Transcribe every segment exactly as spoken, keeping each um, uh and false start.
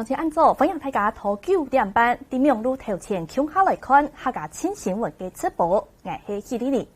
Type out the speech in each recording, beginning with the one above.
大家恁早，歡迎大家在九點半在網路頭前共下來看客家新新聞个直播，𠊎係許麗麗。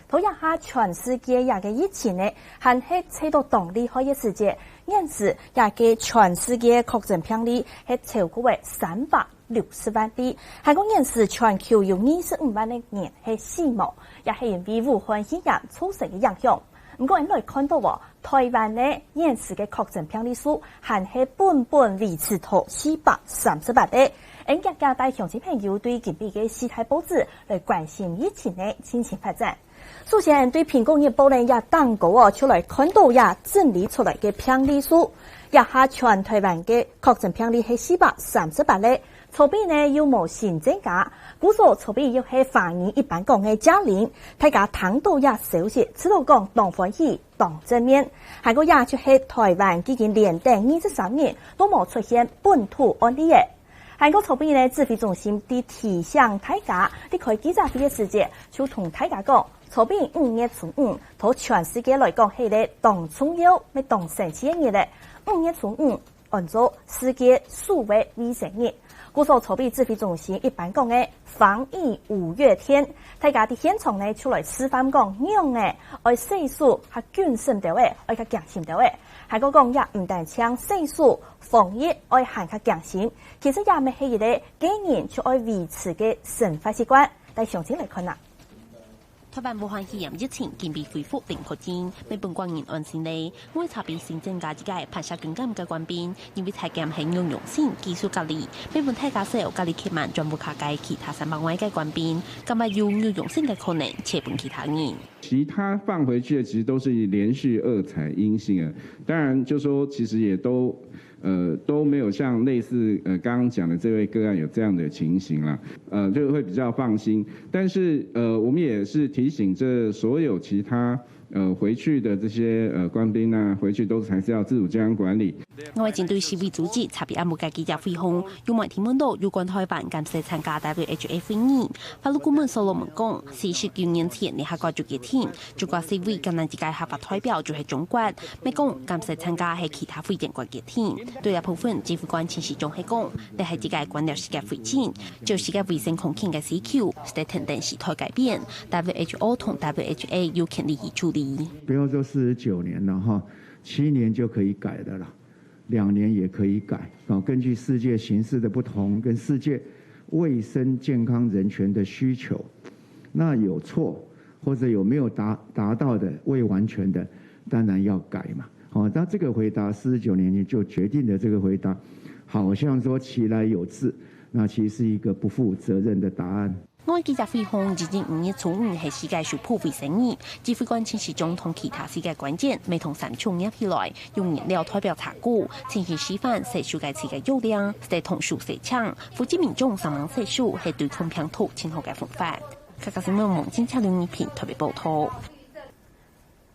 在這下全世界這个疫情呢，還係吹到當厲害个時節，現時這个全世界確診病例係超過了三百六十萬例，還過現時全球有二十五萬个人係死亡，也係因為武漢肺炎造成个影響。毋過，𠊎來看到哦，台灣呢，現時个確診病例數還係穩穩維持在四百三十八个。𠊎遽遽帶鄉親朋友對今晡个四大報紙來關心疫情个最新發展。首先，對蘋果日報呢，這頂高哦，就來看到這整理出來个病例數。這下全台灣个確診病例係四百三十八个， 昨晡呢又無新增加，故所昨晡又係華語一般講个加零，大家聽到這消息，自然講當歡喜、當正面。還過這就係台灣已經連等二十三日都無出現本土案例了。還過昨晡呢，指揮中心在提醒大家，在開記者會个時節，就同大家講，昨晡五月初五，在全世界來講係一个當重要、乜當神奇个日了。五月初五， 安到世界數位衛生日。故所昨晡指揮中心一般講个防疫五月天，大家在現場呢就來示範講仰仔，愛洗手較謹慎兜仔，愛較驚心兜仔。還過講也毋單淨洗手，防疫愛還較驚心，其實也乜係一个個人就愛維持个生活習慣。帶鄉親來看啊。 台灣武漢肺炎疫情今晡恢復零確診，乜分國人安心咧。外差別新增加一个辦社工感个官兵，因為採檢係陽性，繼續隔離，乜分大家少隔離客滿轉屋下个其他三百外个官兵，感覺有陽性个可能傳分其他人。其他放回去的其實都是連續二採陰性了，當然就說其實也都 呃，都沒有像類似，呃，剛剛講的這位個案有這樣的情形啦，呃，就會比較放心。但是，呃，我們也是提醒這所有其他，呃，回去的這些，呃，官兵啊，回去都還是要自主健康管理。另外，針對世衛組織昨晡暗晡个記者會項，有媒體問到有關台灣敢使參加W H O會議，法律顧問所羅門講，四十九年前聯合國就決定， 中國世衛干焦一个合法代表就係中國，乜講敢使參加係其他會員國決定。對這部分，指揮官陳時中係講，這係一个官僚式个會議，就係个衛生環境个需求，係得跈等時代改變，W H O同W H A有權利去處理。不要說四十九年了哈，七年就可以改的了。 两年也可以改啊。根据世界形势的不同，跟世界卫生健康人权的需求，那有错或者有没有达达到的未完全的，当然要改嘛。好，那这个回答四十九年前就决定的这个回答，好像说其来有自，那其实是一个不负责任的答案。 外記者會項，二零二一年初五係世界手部衛生日，指揮官陳時中同其他世界關鍵，乜同三種捏起來，用顏料代表茶果，進行示範洗手个時个要領，洗同手洗淨，呼籲民眾上網洗手係對抗病毒盡好个方法。客家新聞網記者劉怡萍特別報導。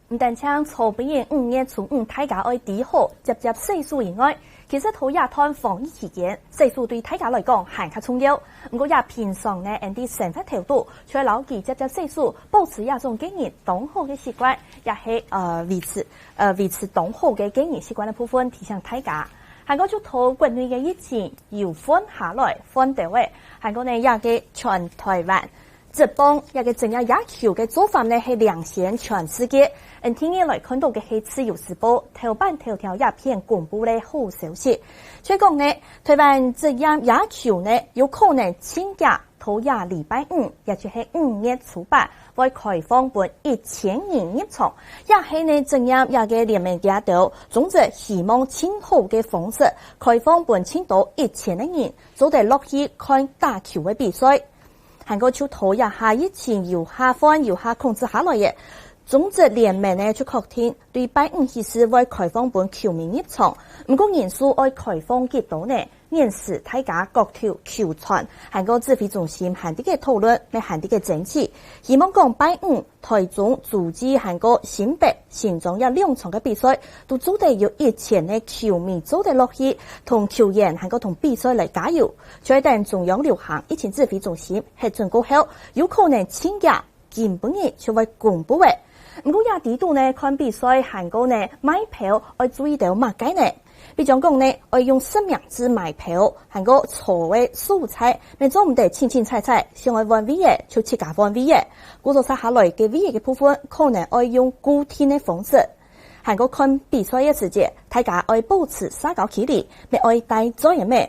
毋單淨昨晡五月初五大家愛知好輒輒洗手以外，其實在這段防疫期間，洗手對大家來講還較重要。毋過也平常呢，𠊎等生活頭度，就愛牢記輒輒洗手，保持這種個人當好个習慣，也係，呃，維持，呃，維持當好个個人習慣个部分提醒大家。還過就在國內个疫情由緩下來，緩兜仔，還過呢，這个全台灣 職棒這个職業野球个做法呢，係領先全世界。𠊎等第二來看到个係自由時報頭版頭條這篇公布个好消息。就講呢，台灣職業野球呢，有可能盡遽在這禮拜五，也就係五月初八，會開放分一千人入場。這係呢，職業這个聯盟這兜總之希望盡好个方式，開放分盡多一千个人，做得落去看打球个比賽。 還過就在這下疫情有下放、有下控制下來了，中職聯盟呢就確定對拜五起始會開放分球迷入場。毋過人數愛開放幾多呢？現時大家各球、球團，還過指揮中心還在該討論，乜還在該爭取。希望講拜五、台中、竹北還過新北、新莊這兩場个比賽，都做得有一千个球迷做得落去，同球員還過同比賽來加油。 就係等中央流行疫情指揮中心核准過後，有可能盡遽今晡日就會公布了。毋過這底肚呢，看比賽還過呢，賣票愛注意兜麼个呢？比將講呢，愛用實名制買票，還過坐个所在，乜做毋得清清彩彩，想愛換位仔就自家換位仔。故所續下來个位仔个部分，可能愛用固定个方式。還過看比賽个時節，大家愛保持社交距離，乜愛戴嘴仔乜。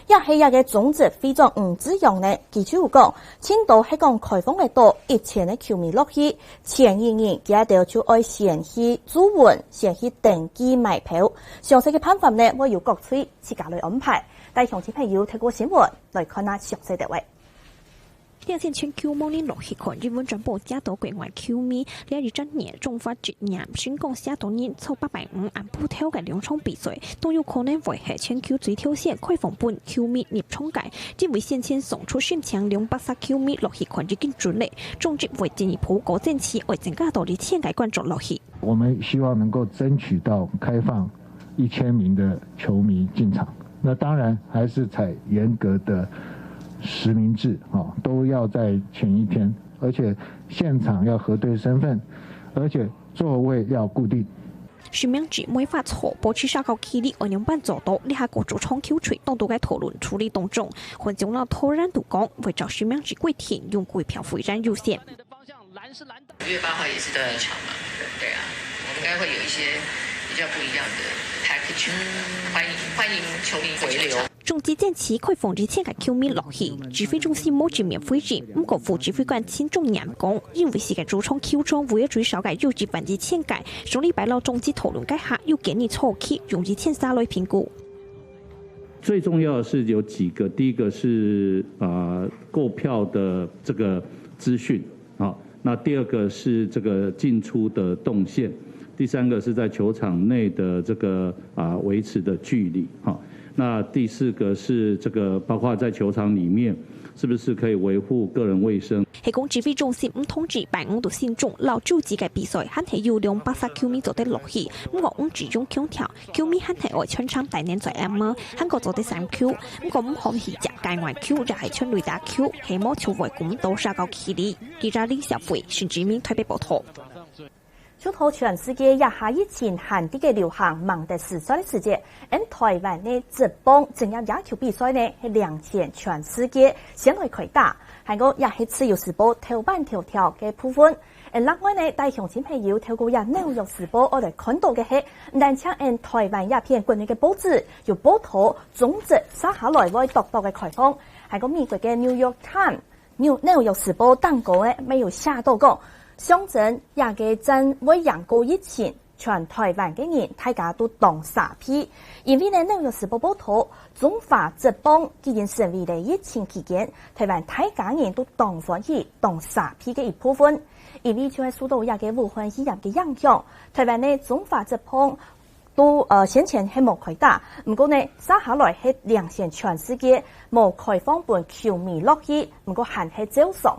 也係這个中執會長吳志揚呢，佢就有講，盡多係講開放个到一千个球迷落去，前一日佢兜就愛先去注文，先去登記買票。詳細个辦法呢，會由各隊自家來安排。帶鄉親朋友透過新聞來看啊詳細个話。 這線全球無人落去看，日本轉播加多國外球迷，這一隻年中法執念，成功寫到人坐八百五暗晡頭个兩場比賽，都有可能會係全球最挑戰開放分球迷入場个，因為先前送出申請兩百儕球迷落去看已經盡了，中執會進一步過爭取，愛增加到二千个觀眾落去。我們希望能夠爭取到開放一千名的球迷進場。那當然還是採嚴格的實名制，哦，都要在前一天，而且現場要核對身份，而且座位要固定。實名制無法坐，保持社交距離愛仰般做到，這下各主場球隊當多个討論處理當中。混種佬突然都講，會照實名制規定，用貴票會員優先。 五月八號也是都要搶嘛，對啊，我們應該會有一些比較不一樣的 package，歡迎歡迎球迷回流。中職戰期開放二千个球迷落去，指揮中心無正面回應，毋過副指揮官陳宗彥講，因為四个主場球場會有最少个有一萬二千个，上禮拜摎中職討論該下，有建議初期用二千儕來評估。最重要的是有幾個，第一個是啊、呃购票的這個資訊，好，那第二個是這個進出的動線，第三個是在球場內的這個啊、維持的距離，好，那第四個是這個包括在球場裡面是不是可以維護個人衛生？係講指揮中心毋通知，拜五到信眾摎洲際个比賽，還係有兩百儕球迷做得落去，毋過黃志勇強調， 球迷還係愛全場戴等嘴仔帽，還過做得散球，毋過毋好去食界外球，也係全壘打球，係無就會過毋到社交距離。記者李小慧，新聞台北報導。就在全世界這下疫情還在个流行，吂得時節个時節，𫣆台灣个職棒職業野球比賽呢，係領先全世界先來開打，還過也係自由時報頭版頭條个部分。 另外呢，帶鄉親朋友透過這紐約時報愛來看著个係，毋單淨𫣆台灣這片國內个報紙有報導中職續下來會多多个開放，還過美國个New York Times、紐紐約時報頂高呢，乜有寫著講，象徵這个戰會贏過疫情，全台灣个人大家都當沙鼻，因為呢紐約時報報導，中華職棒既然成為了疫情期間，台灣大家人都當歡喜、當沙鼻个一部分。 因為就係受著這个武漢肺炎个影響，台灣个中華職棒都呃先前係無開打，毋過呢，續下來係領先全世界無開放分球迷落去，毋過還係照常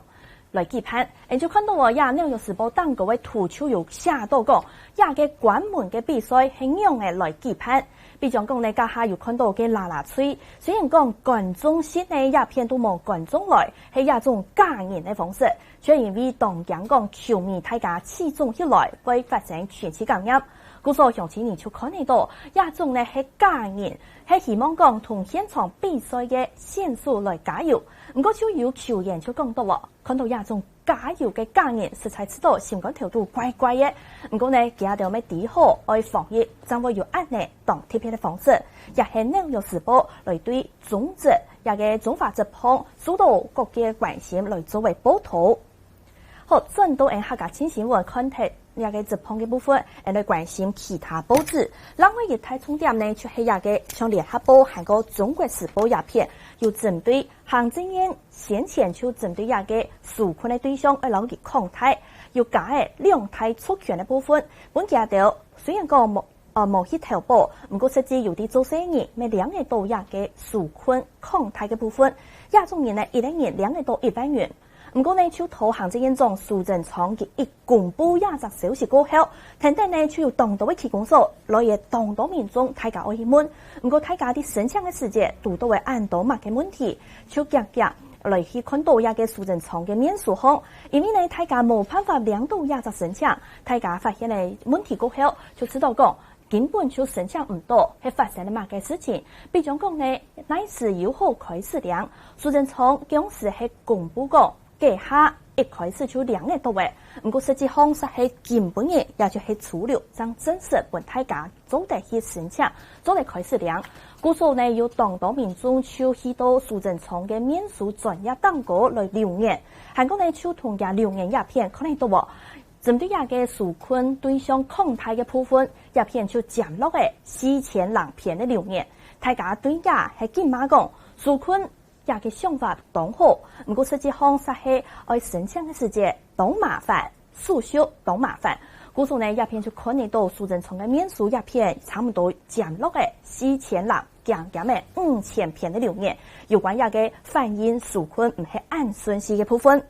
來舉辦。𫣆就看著哦，這紐約時報頂高个圖就有寫著講，這个關門个比賽係仰仔來舉辦。比將講呢，這下有看著个啦啦隊，雖然講觀眾席呢這片都無觀眾來，係這種假人个方式， 就因為當驚講球迷大家聚眾起來會發生群聚感染，故所鄉親人就看得著，這種呢係假人，係希望講同現場比賽个選手來加油。毋過就有球員就講著哦，看著這種加油个假人，實在試著心肝頭都怪怪个。毋過呢，佢兜乜知好愛防疫，正會有恁仔當特別个方式，也係紐約時報來對 中職，這个中華職棒受著各界關心來做為報導。好，轉到𫣆客家新新聞，看忒這个職棒个部分，𫣆來關心其他報紙。另外一大重點呢，就係這个像聯合報還過中國時報這片，有針對行政院先前就針對這个受困个對象，愛摎佢擴大，又加个兩大族群个部分，分佢兜雖然講無 呃，無去投保，毋過實際有在做生意，乜領得著這个紓困擴大个部分。這種人呢，一個人領得著一萬元。毋過呢，就在行政院長蘇貞昌佢一公布這隻消息過後，跈等呢就有當多个區公所，來也當多民眾大家愛去問。毋過大家在申請个時節，堵著會恁多麼个問題，就遽遽來去看著這个蘇貞昌个面書項，因為呢，大家無辦法領著這隻申請，大家發現了問題過後，就知道講，根本就申請毋到，係發生了麼个事情？比將講呢，哪時有好開始領？蘇貞昌當時係公布講，該下一開始就領得到了。毋過實際上煞係今晡日，也就係初六，正正式分大家做得去申請，做得開始領。故所呢，有當多民眾就去到蘇貞昌个面書專頁頂高來留言，還過呢，就同這留言這片看得到無？ 針對這个紓困對象擴大个部分，這片就佔落了四千零篇个留言。大家對這係緊罵講，紓困這个想法當好，毋過實際上煞係愛申請个時節當麻煩，手續當麻煩。故所呢，這片就看得到蘇貞昌个面書這片差毋多佔落了四千零 將近个五千篇个留言，有關這个反映紓困毋係恁順序个部分。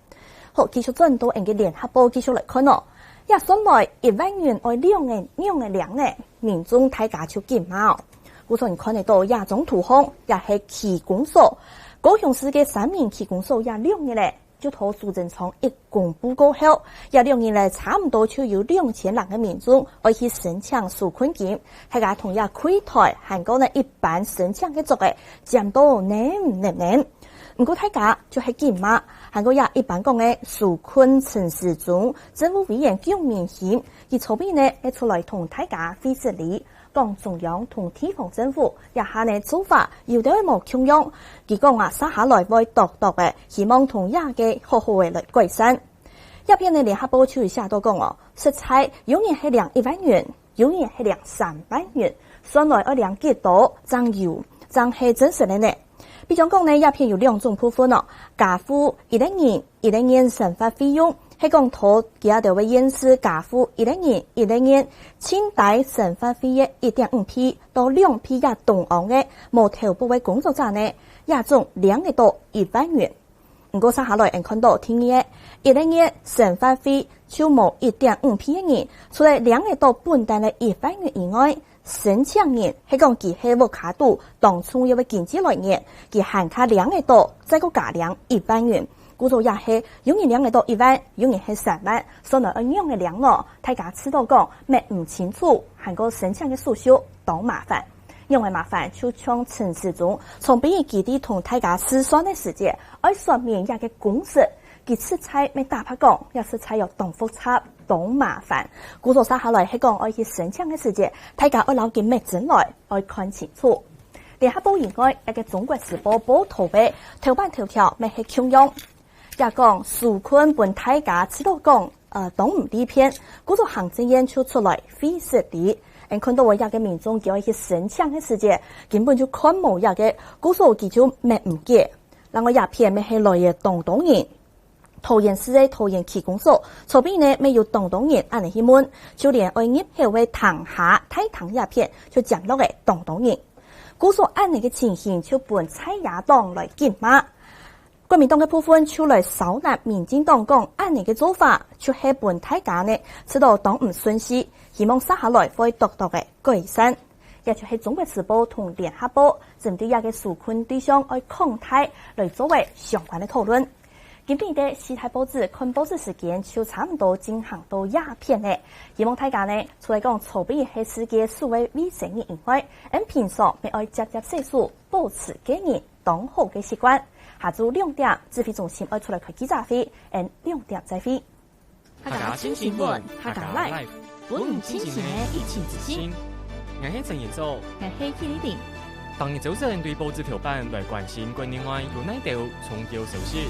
好，繼續轉到𠊎个聯合報繼續來看哦。這算來一萬元愛仰仔仰仔領呢？民眾大家就緊罵哦。故所你看得到這張圖項，這係區公所，高雄市个三民區公所這兩日咧， 就在蘇貞昌一公布過後，這兩日來差毋多就有兩千零个民眾愛去申請紓困金，係个同這櫃台還過呢一般申請个族仔佔到淰淰淰。毋過大家就係緊罵，還過這一般講个紓困陳時中政務委員姜明興，佢昨晡日呢，係出來同大家會失禮， 講中央同地方政府這下呢做法有兜無共樣，佢講啊，續下來會督督仔，希望同這个好好仔來改善。這片个聯合報就有寫到講哦，實在有人係領一萬元，有人係領三萬元，算來愛領幾多正有，正係真實个呢？比將講呢，這片有兩種部分哦，加付一個人 一個月生活費用，係講在佢兜个縣市加付一個人一個月，淨低生活費个一點五倍到兩倍个中央个無投保个工作者呢，這種領得到一萬元。毋過續下來，𠊎看到第二个，一個月生活費就無一點五倍个人，除了領得到本旦个一萬元以外， 申請人係講佢係屋下肚當重要个經濟來源，佢還較領得到，再過加領一萬元。故所也係有人領得到一萬，有人係三萬，所以愛仰仔領哦，大家知道講，摸毋清楚，還過申請个手續當麻煩。仰仔麻煩，就像陳時中，從別人基地同大家試算个時節，愛說明這个公式，佢實在愛打破講，也實在有當複雜。 當麻煩。故所續下來係講愛去申請个時節，大家愛摎佢搣真來，愛看清楚。聯合報以外，一個中國時報報導个頭版頭條乜係共樣，也講紓困分大家知道講，呃，當毋利便，故所行政院就出來會失禮。𠊎看到有一個民眾佢愛去申請个時節，根本就看無這個，故所佢就搣毋解。另外一片乜係來个當多人。 桃園市个桃園區公所，昨晡呢乜有當多人恁仔去問，就連愛入口个廳下大廳這片，就佔落了當多人。故所恁仔个情形就分在野黨來緊罵。國民黨个部分就來燒nap民進黨講恁仔个做法，就係分大家呢，試著當毋順序，希望續下來會督督仔改善。 也就係中國時報同聯合報針對這個紓困對象愛擴大來做為相關个討論。今晡日个四大報紙看報紙時間就差毋多進行到這片了。希望大家呢，除了講昨晡日係世界手个衛生日以外，𠊎等平常乜愛輒輒洗手，保持個人當好个習慣。下晝兩點，指揮中心愛出來開記者會，𠊎等兩點再會。 客家新新聞，客家life，分你清醒个疫情資訊。𠊎係陳彥祖，𠊎係許麗玲。逐日朝晨對報紙頭版來關心國內外有哪兜重要消息。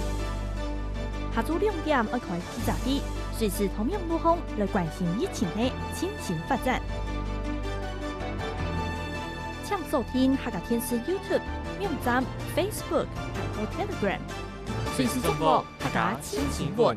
下晝兩點愛開記者會，隨時同樣路項來關心疫情个最新發展。請鎖定客家電視YouTube、網站、Facebook、還有Telegram，隨時掌握客家新新聞。